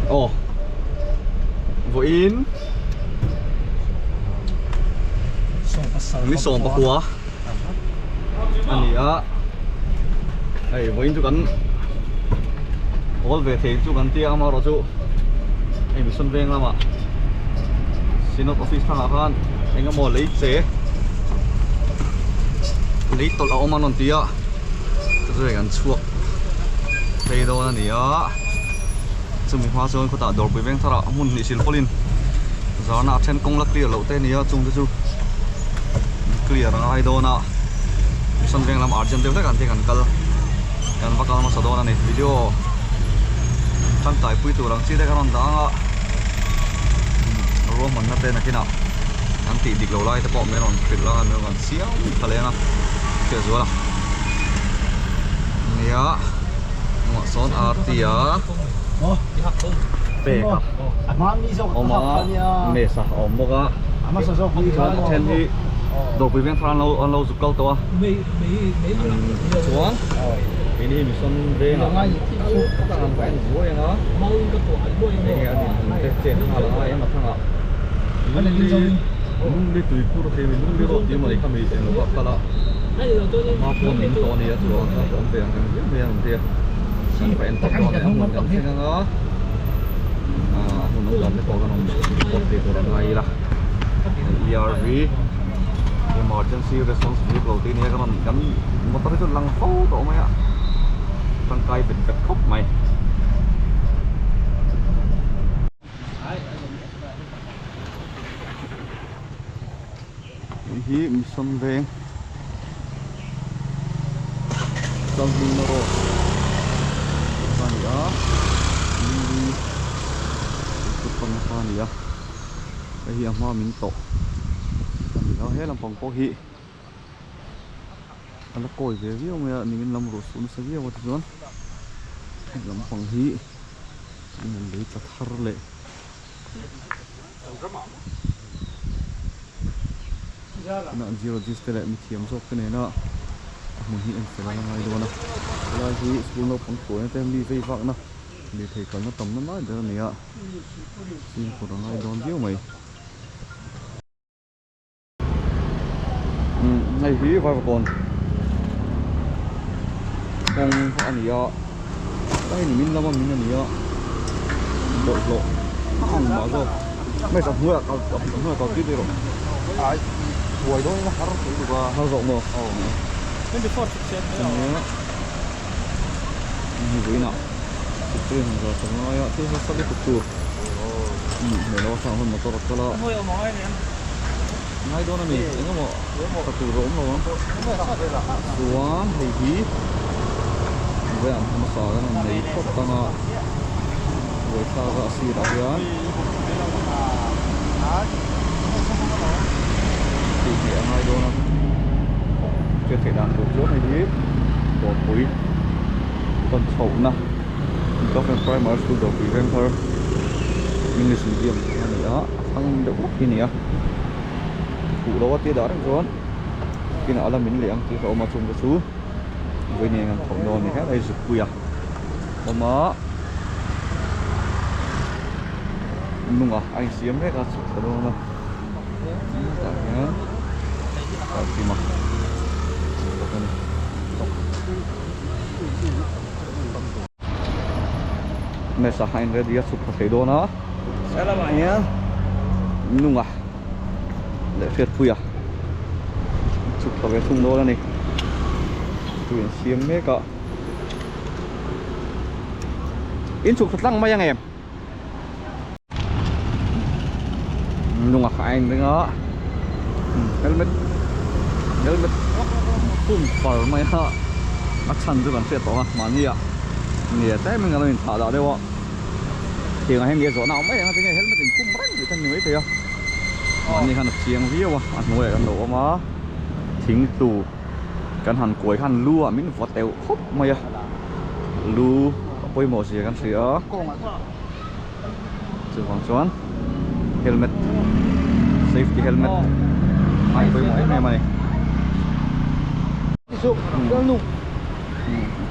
Aw vawiin ni 19 a ni a hei vawiin chu kan awl ve thei chu kan tia amaherawh chu hei mission veng lamah synod office thlangah khan eng emaw lei che lei tawlh a awm a rawn ti a chu chu hei kan chhuak phei dawn a ni a chumi hma chuan khawtah dawrpui veng tharah hmun hnih silpawlin zarna a then kawng la clear loh te a ni a chung te chu clear a ngai dawn a mission veng lam urgent deuh hlek ang te kan kal kan va kal hmasa dawn a ni video tangkai pui tur ang chi te kan rawn dah ang a ruahmanna te nakinah an tih dik lo lai te pawh min rawn hrilh a min rawn siam tha leng a hriat zual a nia hnungah sawn RT a pek a awm a mesa a awm bawk a chuan a then hi dawrpui veng thar an lo an lo zuk kal tawh a chuan keini hi mission vengah kan chhan va en zuai ang a enge a dinhmun te chen nghal ang a eng a thangah lungli lungli tuikhur a thei lungli rawt tih emaw ni kha mi englo kha a kal a a hma pawn min tawh a ni a chuan kha awm ve ang reng viau mai a rawn ti a kan va en tawp dawn a ni a hmun kan thleng ang a ah hmun awm dan te pawh kan awm report thei tur a ngai ila ERV emergency response vehicle tih nia kan rawn kan motor hi chu lang fo tawh mai a tangkai vet vet khawp mai. Hei hi Mission Veng Chuanghmingna road kha a ni a Lili kut pawhna kha a ni a hei hi a hma min tawh a ni a he lampang pawh hi a la kawi ve viau mai a nimin lam ruah suh nasa viau a tichuan he lampang hi lei tla thar leh. Tunah geologist te leh mithiam zawk te nena a hmun hi en fel a la ngai dawn a helai hi school naupang hruaina te mi vei vakna lirthei kalna tamna lai ber a ni a fimkhur a ngai dawn viau mai. Hei hi Vaivakawn kawng a ni a hei ni min lama min a ni a bawlhhlawh a ang mah zawk hmei sa hnuaiah kal hnuaiah kal tir daih rawh buai dawn in a har thei tuk a har zawk maw hei vawiinah sikri han zar sak ngai a thil hmasa lutuk tur nih hmel a thlang hun motor a kal a ngai dawn a ni eng emaw tha tur a awm lo ang chuan hei hi vawiin hmasa kan rawn nei phawt ang a buaithlak a sirah hian tih hmeh a ngai dawn a hriat theih dan tur chuan hei hi dawrpui tawn chhohna Government Primary School dawrpui veng thar English medium a ni a a thlang deuh vak hi a ni a fuh lo a tia dah reng chuan kinah a la min leh ang tih kha a awm a chung te chu vawiin eng an thawk dawn a ni helai zukpui a awm a nunga a insiam mek a chhuk thla dawn a tah hian parking a bawk a ni. Mesa kha in ready a chhuk thla thei dawn a helamah hian nunga leh hriatpuia chhuk thla ve thung dawn a ni chu in siam mek a in chhuk thla tlang mai ang em nunga kha a in ring a helmet helmet pum far mai a a chhan chu kan hriat tawh a mahni ah nge tlem in kan lo inthlah dah deuh a tiang ah hian nge zawhna a awm mai ang a tinge helmet in khum reng tih kha ni maithei a mahni khan a chiang viau a a hnuaiah kan lo awm a thing tlu kan han kuai khan lu ah min vaw teuh khawp mai a lu a pawimawh zia kan hria a chuvang chuan helmet safety helmet a pawimawh em em a ni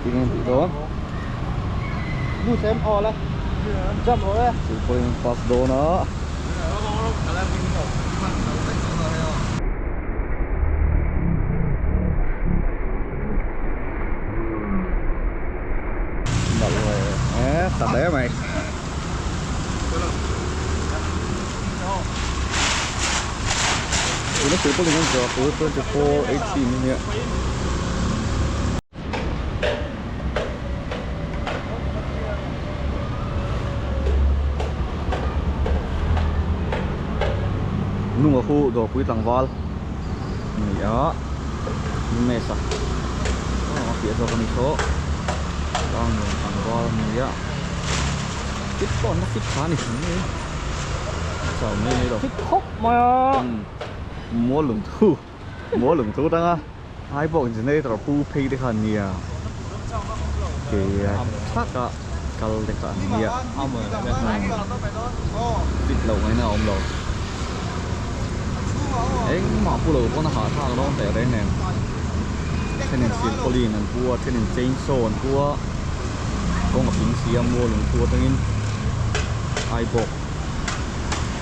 tinge tih dawn Silpauline an pass dawn a. Nalh ve e ta hle mai. Tuna silpauline an zawh tur 24 18 a nia. Nunga khu dawrpui tlangval a ni a mesa a piah zawk a ni tawh tlangnuam tlangval a ni a fit pawh an la fit tha a ni chau mai mai lo fit khawp mai a mual lungthu. Maw lungthu tanga ai pawh generator pu phei te kha an nia ke thak a kal te kha an nia fit loh ngaihna a awm lo engmah pu lo pawn a hahthlak dawn teh reng nen thenin silpauline an pu a thenin chainsaw an pu a kawng a ping si a maw lungthu atangin ai bawk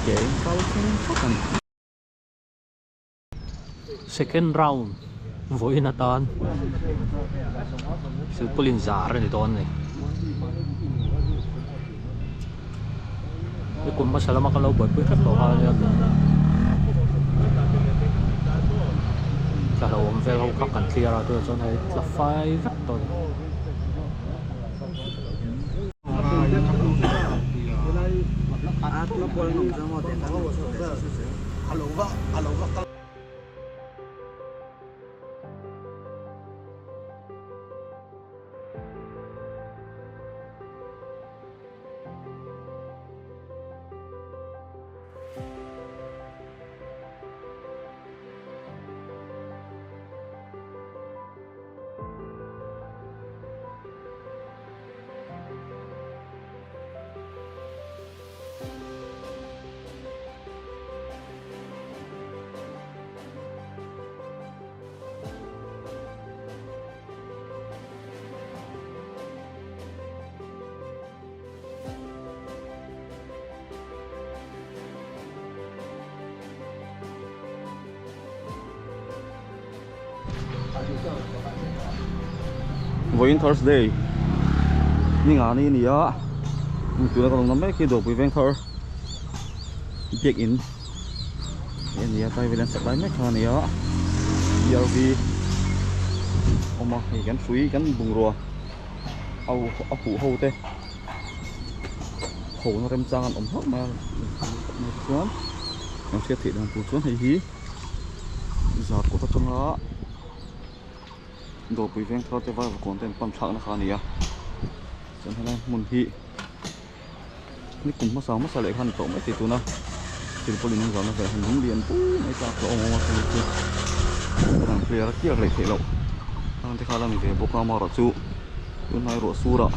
ke in kal thleng thak a ni. Second round vawiin atan silpauline zar a ni dawn a ni. Ni kum hmasa lama kan lo buaipui hrep tawh kha ania tla hlauhawm vel ho kha kan clear a tunah chuan hei tla fai vek tawh a ni. Vawiin Thursday ni nga ni a ni a tuna ka rawn lam mek hi Dawrpui Vengthar biakin hi a ni a tlai vel an sak lai mek kha a ni a PRV awm a hei kan hrui kan bungrua a huh ho te ho na remchang an awm hlauh mai a chuan kan hriat theih dan tur chuan hei hi. Zar kawt atanga dawrpui veng thar te vai vakawn te an pan thlakna kha a ni a chuan helai hmun hi ni kum hmasa hmasa leh kha a ni tawh maithei tuna silpauline an zahna velah hian lung lian pui mai tlak a awm a chu chu an clear a clear hleih theih loh hang te kha a la ni ve bawk a amaherawhchu tunhnai ruah surah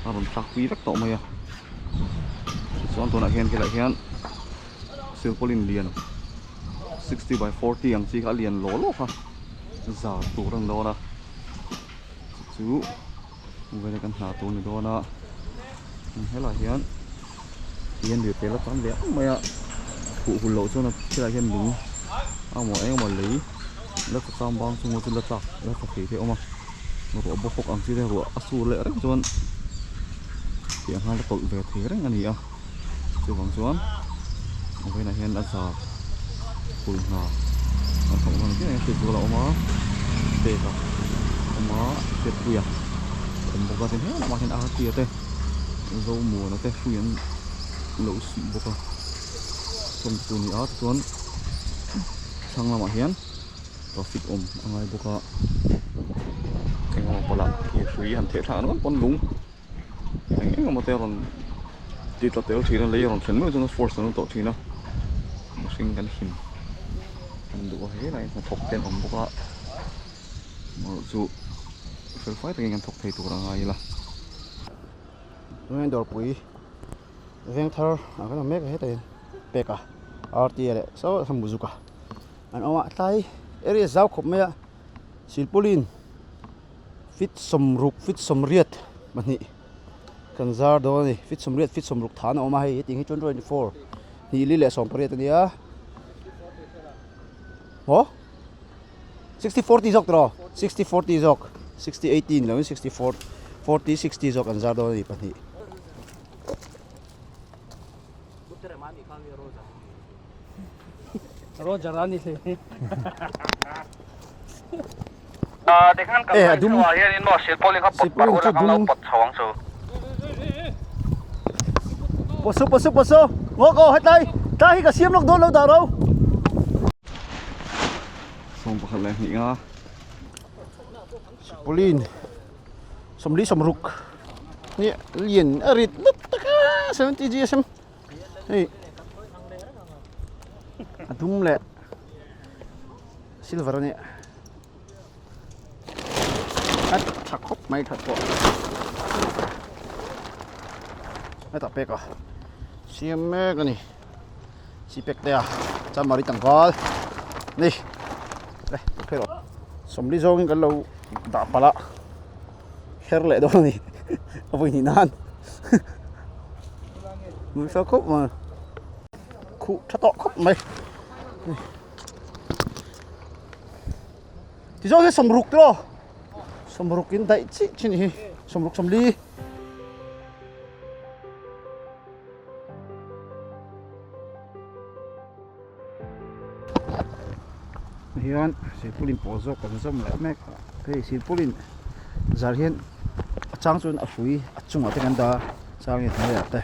a rawn tlak pui vek tawh mai a tichuan tunah hian helaiah hian. Silpauline lian 60 by 40 ang chi kha a lian lawh lawh kha zar tur a ni dawn a chu chu vela kan hna tur a ni dawn a helaiah hian hian lirthei la tam ve ang mai a khuh hul loh chuan helaiah hian lung a maw eng emaw lei la tla chang bang chunga chu la tlak la tla thei te a awm a ruah bawk bawk ang chi te ruah a sur leh reng chuan tiang hian la tawlh ve thei reng a ni a. Chuvang chuan a vawiinah hian a zar hul hna an thawk dawn chiah a hriatzual a awm a pek a awm a hriatpui a awm bawk a tin he lamah hian artia te zomuana te hrui an lo suih bawk a sawmtu ni a tichuan thlang lamah hian traffic awm a ngai bawk a engemaw pawlah khi hrui han theh thlak ringawt pawn lung. Eng eng emaw te a rawn ti tla tel thin a lei a rawn thlen meuh chuan a force an tawh thin a mihring kan him kan duh a helai ah hnathawk te an awm bawk a amaherawh chu fel fai takin kan thawk thei tur a ngai ila. Tunah dawrpui veng thar ah kan awm mek a hetah hian pek a RTA leh saw a muzuk a an awm a tlai area zau khawp mai a silpauline. Fit sawmruk fit sawmriat pahnih. Kan zar dawn a ni feet 80 feet 60 than a awm a hei hetiang hi 2024 hnih li leh 18 a nia maw 60 40 zawk tawh 60 40 zawk 60 80 ni lovin 60 40 60 zawk an zar dawn a ni pahnih. Eh a dum silpaulin chu dum pawh su pawh su pawh su ngawk aw hetlai tlai hi ka siam lawk dawn lo dah ro. 11 nga. Silpaulin 46 hi lian a rit lup tak a 70 gsm hei a dum leh silver a nia a tha khawp mai that pawh hetah pek a siam mek a ni si pek te a chamari tlangval ni le phei rawh 40 zawngin kan lo dah palh a her leh dawn a ni a vawi hnih nan nui fel khawp mai khuh tha tawh khawp mai tichuan hi 60 tiraw 60 in daih chiah chin hi 60 40 Hian silpaulin pawl zawk kan zawm leh mek a hei silpaulin zar hian a chang chuan a hrui a chungah te kan dah a changin hnuaiah te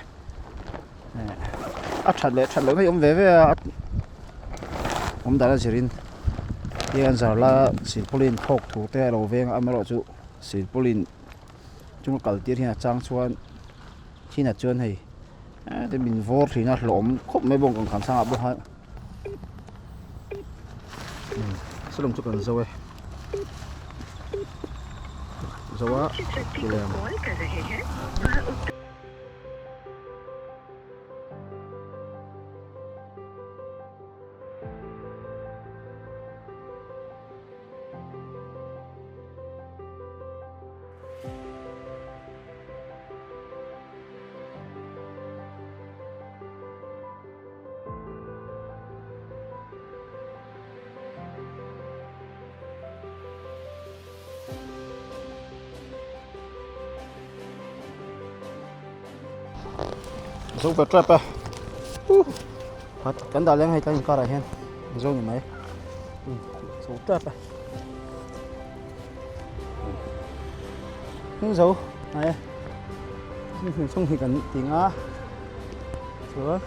a that leh that loh na hi a awm ve ve a awm dan a zirin hian zar la silpaulin phawk thu te a lo veng a amaherawhchu silpaulin chunga kal tir hian a chang chuan thinah chuan hei te min vawr thin a hlawm khawp mai bawng kawngkhar sangah pawh khan salawm chu kan zo e zo a lem. Zo ve tep e kan dah leng hei tlai inkar ah hian zo ni mai zo tep e. Heng zo ai e heng chung hi kan ti nga chuan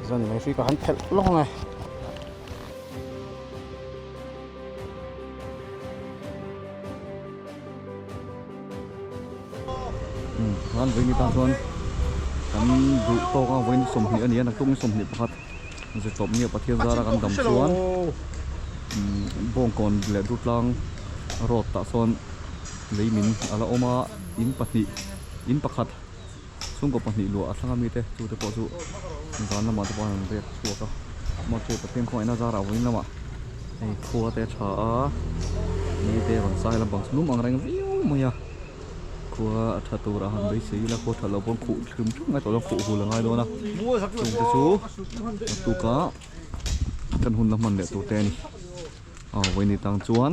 zawn mai hri ka han phelh lawk ang e. Chuan vawiin tan chuan kan duh tawk a vawiin 20 a ni a naktuk ni 21 zirtawp nia Pathian zara kan dam chuan Bawngkawn leh Durtlang road tah sawn lei min a la awm a in pahnih in pakhat chhungkaw pahnih luah a thlang a mite chu te pawh chu zan lamah te pawh an rawn riak chhuak a mahse Pathian khawngaihna zarah vawiin lamah hei khua te a tha a ni te rawn sai lampang chu lum ang reng viau mai a khua a tha tur a han beisei ila khua that loh pawn khuh hrim hrim ngai tawh lo khuh hul a ngai dawn a chung te chu naktuk ah kan hun la hman leh tur te a ni. Aw vawiin tang chuan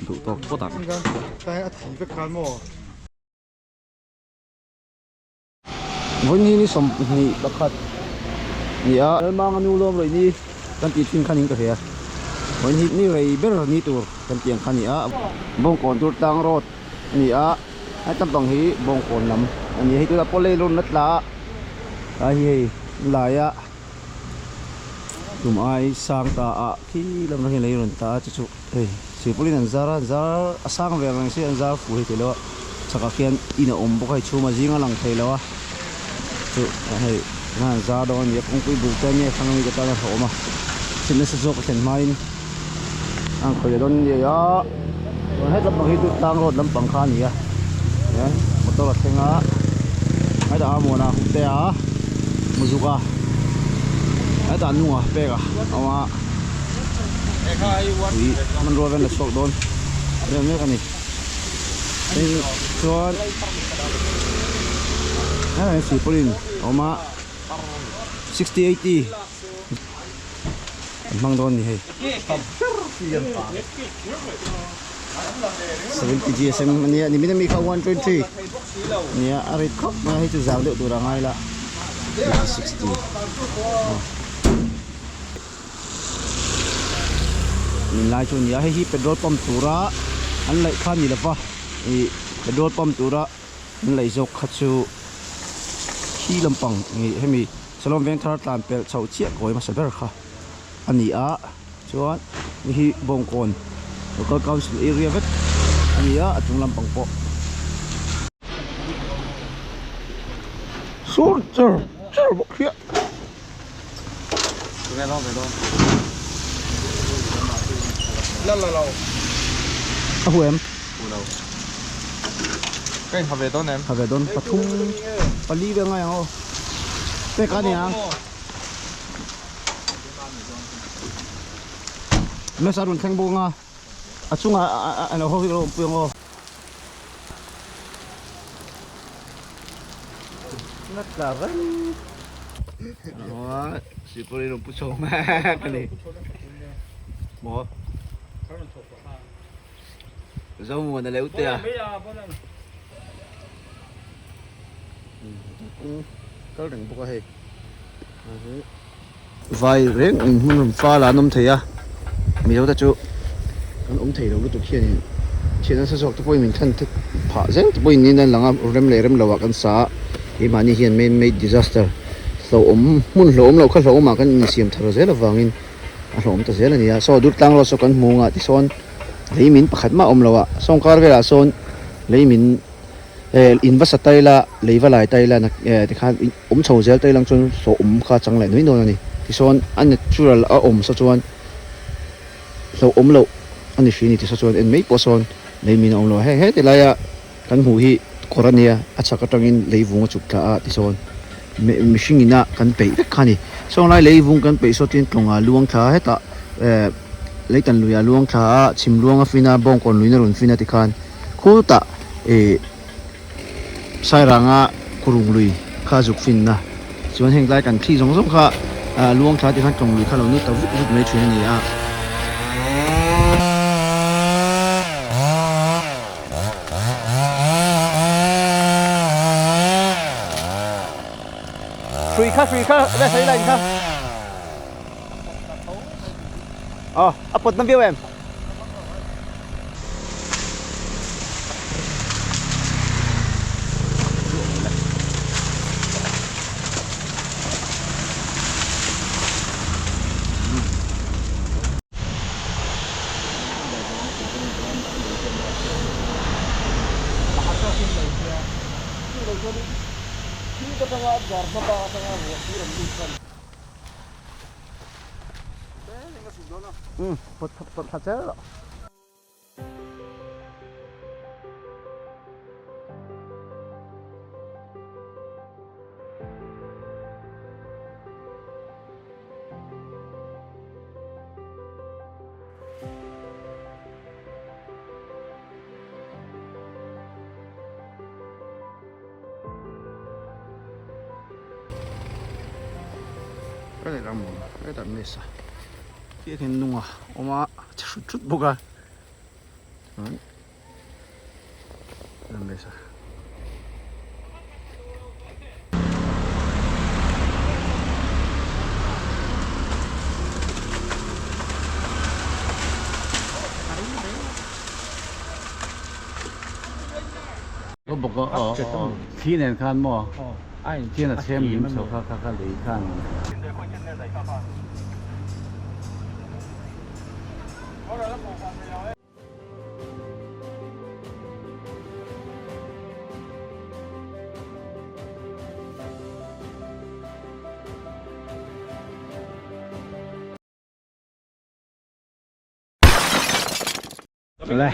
duh tawk phawt ang. Vawiin hi ni 21 ni a, Lalmanga nu lawm rei ni kan tih thin khan in ka hria. Vawiin hi ni rei ber ni tur kan tih ang kha a ni a. Bawngkawn tur tlang road a ni a, heta lampang hi Bawngkawn lam a ni a, hei tunah pawh lei rawn la tla a, tlai hi hei laia tum ai sang ta a khi lam atang hian lei rawn tla a chu chu hei silpaulin an zar a an zar a sang ve ang reng si an zar fuh hei theilo a chhakah khian in a awm bawk a hei chhuma zing a lang theilo a chu hei khan an zar dawn a ni a kawngpui bul te ania thlang ami te tan a hlauhawm a thil nasa zawk a thlen hmain a ang khawih leh dawn a ni a chuan he lampang hi chu tlang road lampang kha a ni a hian motor a thleng a hetah a muana a hum te a muzuk a hetah a hnungah pek a awm a ih hmanrua vel a chhuak dawn vel mek a ni chuan. Hei silpauline a awm a 60 80 an hmang dawn a ni hei. 70 GSM a nia nimin ami kha 123 nia a rate khawp mai a hei chu zau deuh tur a ngai la 80 60 aw min lai chu a ni a hei hi petrol pump tura an laih kha a ni lova ih petrol pump tura an laih zawk kha chu khi lampang ih hemi Salawm Vengthar tlan pelh chhoh chiah kawi hmasa ber kha a ni a chuan hei hi Bawngkawn Local Council area vek a ni a a chung lampang pawh sur char char bawk hian. A hu em? Ka in ha ve dawn em? Ha ve dawn pathum pali vel ngai ang aw. Pek a ni ang. Mesa rawn thleng bawk ang a. A chungah a lo ho hi ka lo awmpui ang aw. Na tla reng. Aw sipawlin rawn pu chho mek a ni. Maw? Zomuana leh Utea. Kal reng bawk a hei. Vai reng in hmun rawn fal a an awm thei a, Mizo te chu kan awm thei lo lutuk hianin thian nasa zawk te pawhin min thlen thek phah zel te pawhin niin a lang a, rem leh rem loah kan sa a, keimahni hian man made disaster hlauhawm hmun hlauhawm loh kha hlauhawmah kan insiam thar zel avangin a hlauhawm ta zel a ni a, saw Durtlang Road saw kan hmu ang a tisawn lei min pakhat mah a awm lo a, sawngkar velah sawn lei min eh in va sa ta ila lei va lai ta ila eh tikhan awm chho zel ta ilang chuan hlawh awm kha chang leh mai dawn a ni tisawn a natural a awm sa chuan hlauh awm loh a ni hri a ni tisa chuan en mai pawh sawn lei min a awm lo a hei heti laia kan hmuh hi kawr a nia a chhak atangin lei vung a chuk thla a tisawn mihring ina kan peih vek kha a ni sawn lai lei vung kan peih sawtin tlawnga luang thla hetah eh leitan luiah luang thla a chhim luang a fin a bawngkawn luiin a rawn fin a tikhan khutah ih Sairanga kurung lui kha zuk finna chuan heng lai kan thli zawng zawng kha luang thla tikhan tlawng lui kha lo nut ta vut vut mai thin a ni a. Hrui kha hrui kha ve sawi line kha aw a pawt na viau em? Pawt pawt thla zel rawh. Ka lehlam hetah mess a khi hian nung a awm a a che hrut hrut bawk a chuan mess a. Thli nen khan maw thian a chhem lim chho kha kha kha lei khan. Le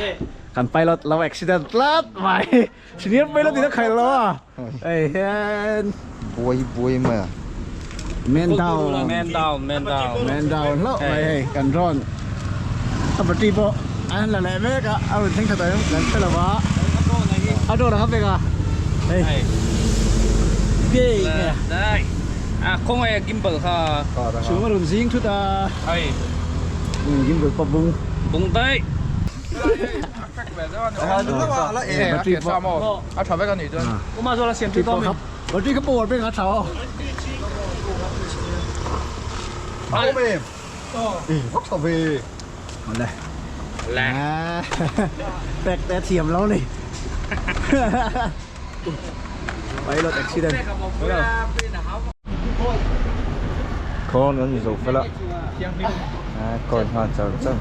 kan pilot lo accident tlat mai senior pilot in a khaih lo a hei hian buai buai mai a man down man down man down man down hlauh mai hei kan drone a battery pawh an la leh mek a a rawn thleng tha tawh em kan hre lo va a drone a kha pek a hei. Ngei À, không ai gimbal kha. Chúng mà zing chút à. Ai. Gimbal pa bung. Bung tay. Battery pa. 我妈说了，先推高 ครับ battery ก็ปวดเป็นขาเท้าเอาเลย 来。 แปลกแต่เทียมแล้วนี่ ไปรถอุบิเหตุ Con nó nhìn phải lạ. À, còn hoàn chảo chậm.